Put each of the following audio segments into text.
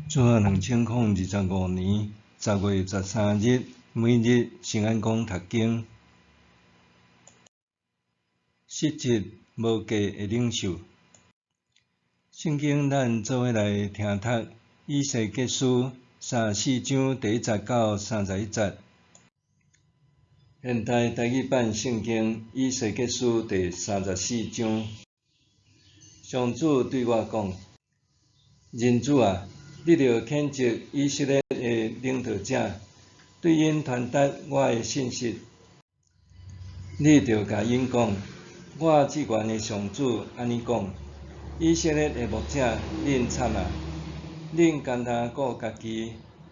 主后2025年10月13日，每日圣安讲读经。失职无价的领袖。圣经咱做伙来听读以西结书34章第一节到31节。现代台语版圣经以西结书第三十四章。上主对我讲：人子啊，你著谴责以色列的领导者，对𪜶传达我的信息。你著共𪜶讲：我至悬的上主按呢讲：以色列的牧者，恁惨啊！恁干焦顾家己，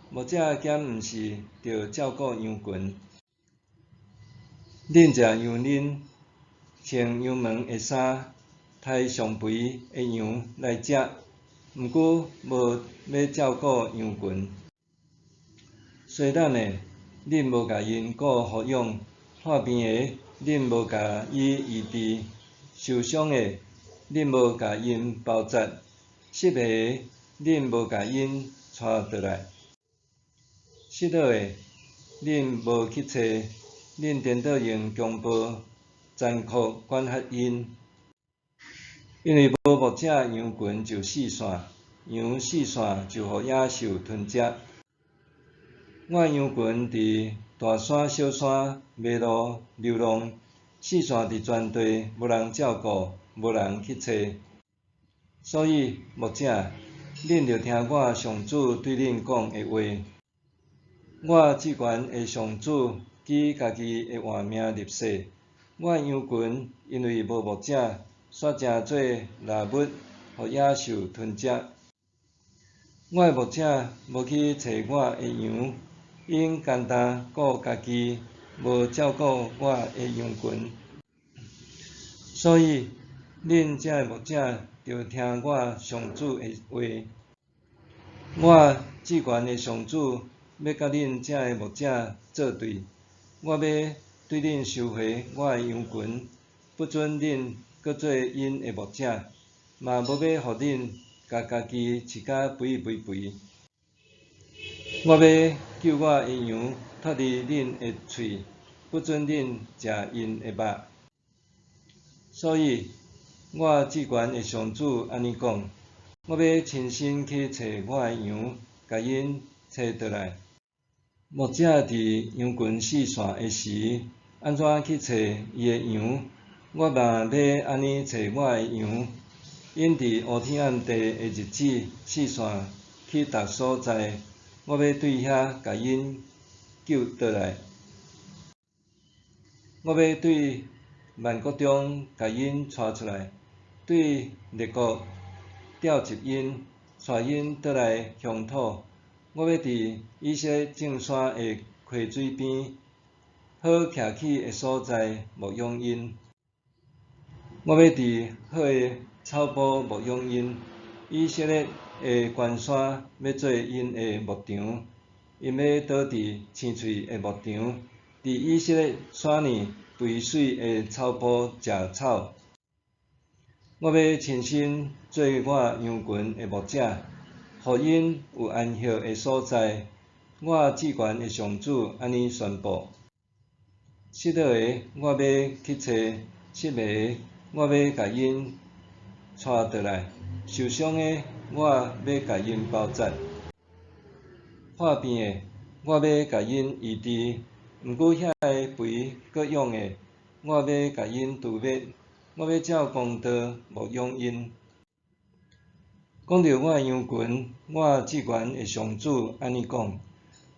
牧者敢毋是著照顾羊群？恁食羊奶，穿羊毛的衫，刣上肥的羊来食，毋过无欲照顾羊群。衰懒的，恁无共𪜶顾护养；破病的，恁无共伊医治；受伤的，恁无共𪜶包扎；失迷的，恁无共𪜶带倒来；失落的，恁无去揣，恁颠倒用强暴、残酷管辖𪜶。因为无牧者，羊群就四散，羊四散就予野兽吞食。我羊群伫大山小山迷路流浪，四散伫全地，无人照顾，无人去揣。所以牧者，恁著听我上主对恁讲的话。我至悬的上主举家己的活命立誓，我羊群因为无牧者，煞成做猎物，予野兽吞食。我的牧者无去揣我的羊，𪜶干焦顾家己，无照顾我的羊群。所以，恁遮的牧者著听我上主的话。我至悬的上主欲佮恁遮的牧者作对，我欲对恁收回我的羊群，不准恁阁做𪜶的牧者，嘛无欲予恁共家己饲甲肥肥肥。我欲救我的羊脱离恁的喙，不准恁食𪜶的肉。所以，我至悬的上主按呢讲：我欲亲身去揣我的羊，共𪜶揣倒来。牧者伫羊群四散的时，按怎去揣伊的羊？我嘛欲按呢揣我的羊。𪜶伫乌天暗地的日子四散去逐所在，我欲对遐共𪜶救倒来。我欲对万国中共𪜶带出来，对列国召集𪜶，带𪜶倒来乡土。我欲伫以色列众山的溪水边，好徛起的所在牧养𪜶。我欲伫好的草埔牧养𪜶，以色列的悬山欲做𪜶的牧场，𪜶欲倒伫青翠的牧场，伫以色列山里肥水的草埔食草。我欲亲身做我羊群的牧者，予𪜶有安歇的所在。我至悬的上主按呢宣布：失落的，我欲去揣；失迷的，我欲共𪜶带倒来；受伤的，我欲共𪜶包扎；破病的，我欲共𪜶医治。毋过遐个肥阁勇的，我欲共𪜶除灭。我欲照公道牧养𪜶。讲著我的羊群，我至悬的上主按呢讲：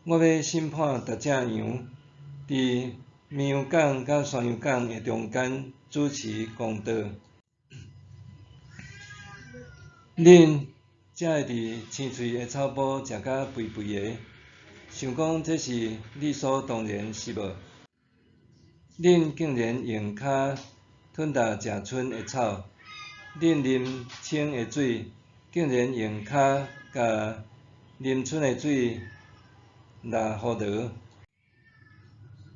我欲审判逐只羊，伫绵羊犅佮山羊犅的中间主持公道。恁才会伫青翠的草埔食甲肥肥的，想讲这是理所当然是无？恁竟然用跤吞沓食春的草，恁啉清的水，竟然用跤共啉春的水拉予濁。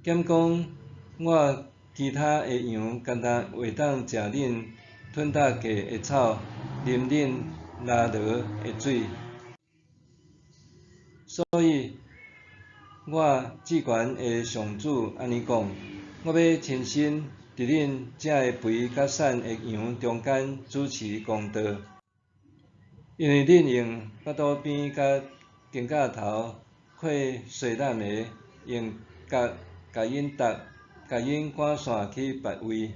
敢讲我其他的羊干焦会当食恁吞沓过的草，啉恁拉濁的水？所以，我至懸的上主按呢講：我欲親身佇恁遮个肥佮瘦的羊中間主持公道，因為恁用腹肚邊佮肩胛頭擴細攬的，用角共𪜶搭，共𪜶趕散去別位。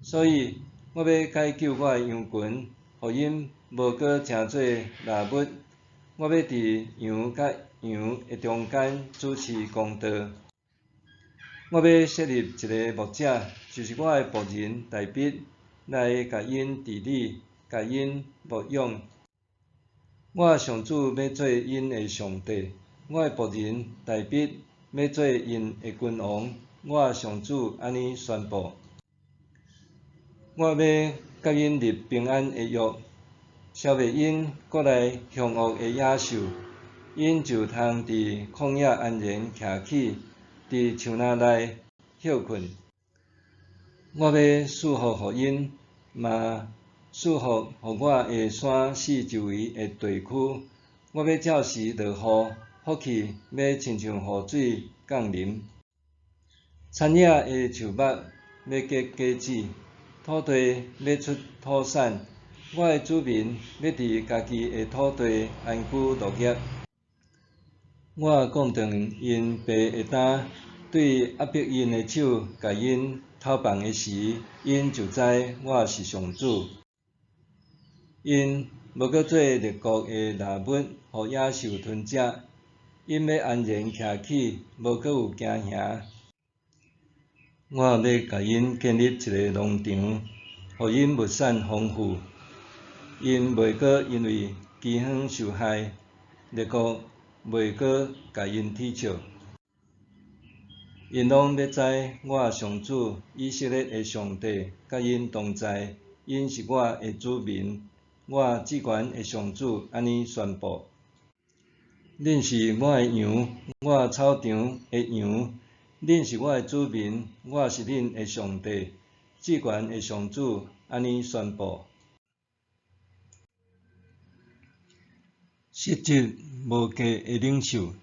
所以，我欲解救我的羊群，予𪜶無閣成做獵物。我欲佇羊佮羊的中間主持公道。我欲設立一个牧者，就是我的僕人大衛，來共𪜶治理，共𪜶牧養。我上主欲做𪜶的上帝，我的僕人大衛欲做𪜶的君王。我上主按呢宣布。我欲佮𪜶立平安的約，消滅𪜶國內兇惡的野獸，𪜶就通佇曠野安然徛起，佇樹林內歇睏。我欲賜福予𪜶，嘛賜福予我的山四周圍的地區。我欲照時落雨，福氣欲親像雨水降臨。田野的樹木欲結果子，土地欲出土產。我的子民欲佇家己的土地安居樂業。我降斷𪜶爸的擔，對壓迫𪜶的手共𪜶偷放的時，𪜶就知我是上主。𪜶無閣做列國的獵物，予野獸吞食。𪜶欲安然徛起，無閣有驚嚇。我欲共𪜶建立一个農場，予𪜶物產豐富。𪜶袂閣因為饑荒受害，列國袂閣共𪜶恥笑。𪜶攏欲知我上主以色列的上帝佮𪜶同在，𪜶是我的子民。我至懸的上主按呢宣布：恁是我的羊，我草場的羊，恁是我的子民，我是恁的上帝。至懸的上主按呢宣布。失職無價的領袖，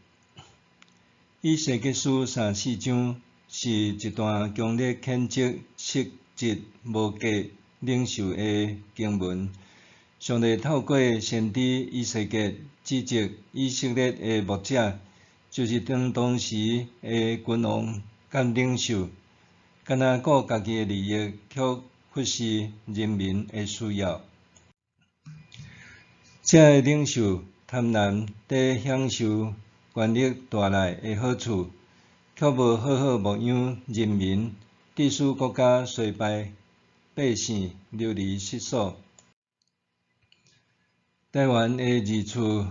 以西結書三四章是一段強烈譴責失職無價領袖的經文。上帝透過先知以西結指責以色列的牧者，就是當時的君王佮領袖，干焦顧家己的利益，卻忽視人民的需要。這个領袖貪婪地享受權力帶來的好處，卻無好好牧養人民，致使國家衰敗，百姓流離失所。台灣的二次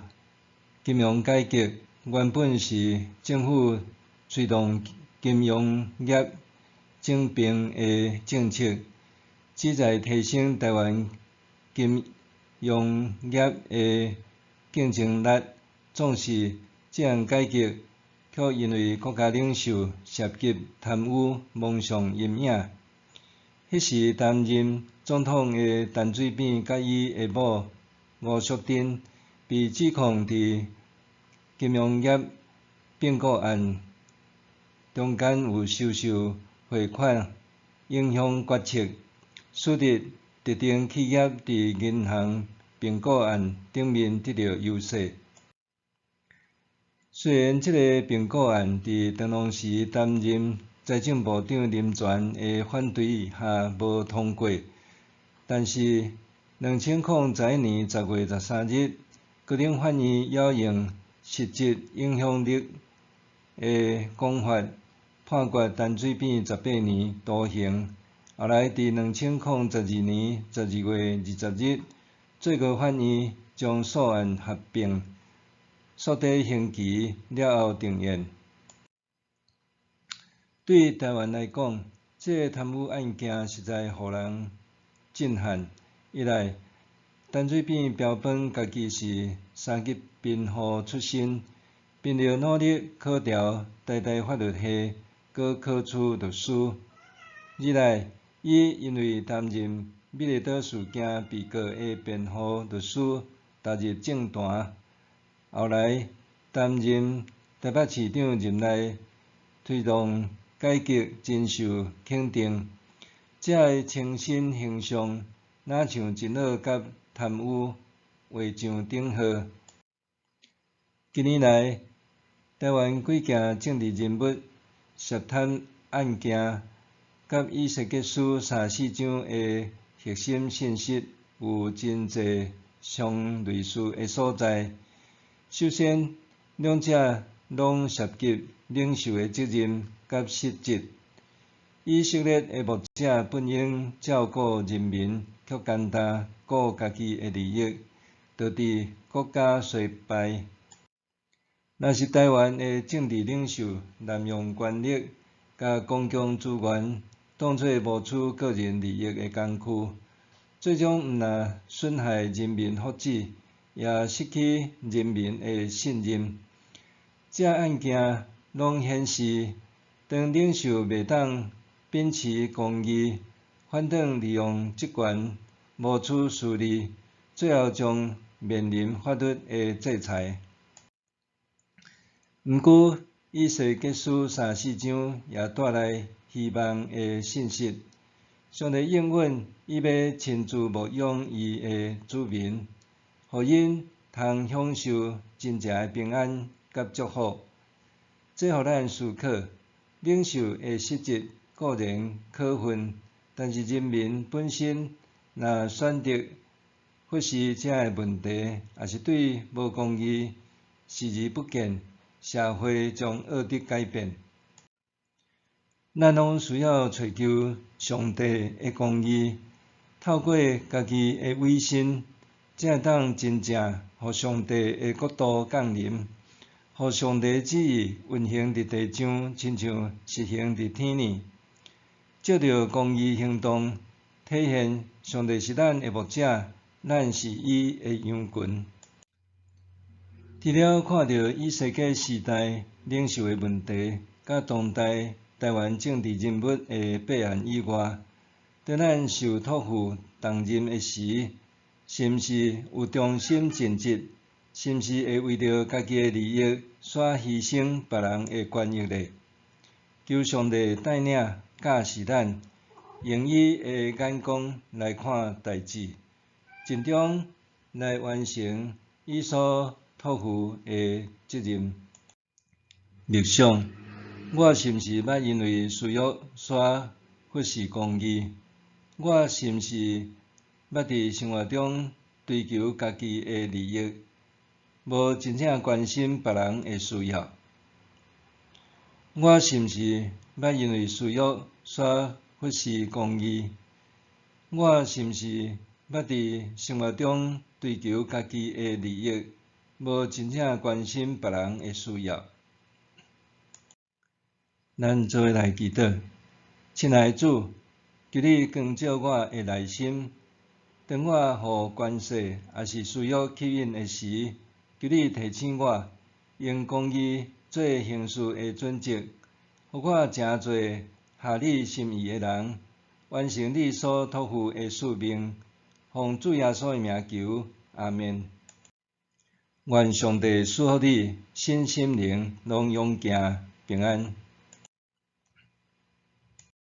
金融改革原本是政府推動金融業整併的政策，旨在提升台灣金融業的競爭力。總是，這項改革卻因為國家領袖涉及貪污，蒙上陰影。彼時擔任總統的陳水扁佮伊的某吳淑珍，被指控佇金融業併購案中間有收受賄款，影響決策，使得特定企業佇銀行併購案頂面得到優勢。雖然這个併購案佇當時擔任財政部長林全的反對下無通過，但是2011年10月13日，高等法院援用實質影響力的講法，判決陳水扁18年徒刑。後來佇2012年12月20日，最高法院將訴案合併，訴底刑期了後定讞。對台灣來講，這个貪污案件實在予人震撼。一來，陳水扁標榜家己是三級貧戶出身，憑著努力考著台大法律系，閣考取律師；二來，伊因為擔任美麗島事件被告的辯護律師，踏入政壇。後來，擔任台北市長任內推動改革，真受肯定。這个清新形象，若像真好佮貪污畫上等號。近年來，台灣幾件政治人物涉貪案件，佮以西結書三四章的核心信息有真濟相類似的所在。首先，兩者攏涉及領袖的責任佮失職。以色列的牧者本應照顧人民，卻干焦顧家己的利益，導致國家衰敗。若是台灣的政治領袖濫用權力，共公共資源當作謀取個人利益的工具，最終毋但損害人民福祉，也失去人民的信任。這案件攏顯示，當領袖袂當秉持公義，反轉利用職權謀取私利，最後將面臨法律的制裁。毋過，以西結書三四章也帶來希望的信息。上帝應允，伊欲親自牧養伊的子民，予𪜶通享受真正的平安佮祝福。這予咱思考，領袖的失職固然可恨，但是人民本身若選擇忽視這个問題，抑是對無公義視而不見，社會將惡得改變。咱攏需要尋求上帝的公義，透過家己的委身，才會當真正予上帝的國度降臨，予上帝旨意運行佇地上，親像實行佇天呢。藉著公義行動，體現上帝是咱的牧者，咱是伊的羊群。除了看著以西結時代領袖的問題，佮當代台灣政治人物的弊案以外，當咱受託付重任的時，是毋是有忠心盡職？是毋是會為著家己的利益，煞犧牲別人的權益呢？求上帝帶領教示咱，用伊的眼光來看代誌，盡忠來完成伊所託付的責任。默想，我是毋是捌因為私欲煞忽視公義？我是毋是捌佇生活中追求家己的利益，無真正關心別人的需要？我是毋是捌因為私欲煞忽視公義？我是毋是捌佇生活中追求家己的利益，無真正關心別人的需要？咱做伙來祈禱，親愛的主，求你光照我的內心，當我予權勢抑是私欲吸引的時，求你提醒我，用公義做行事的準則，予我成做合你心意的人，完成你所託付的使命。奉主耶穌的名求，阿們。願上帝賜福你，身心靈攏勇健平安。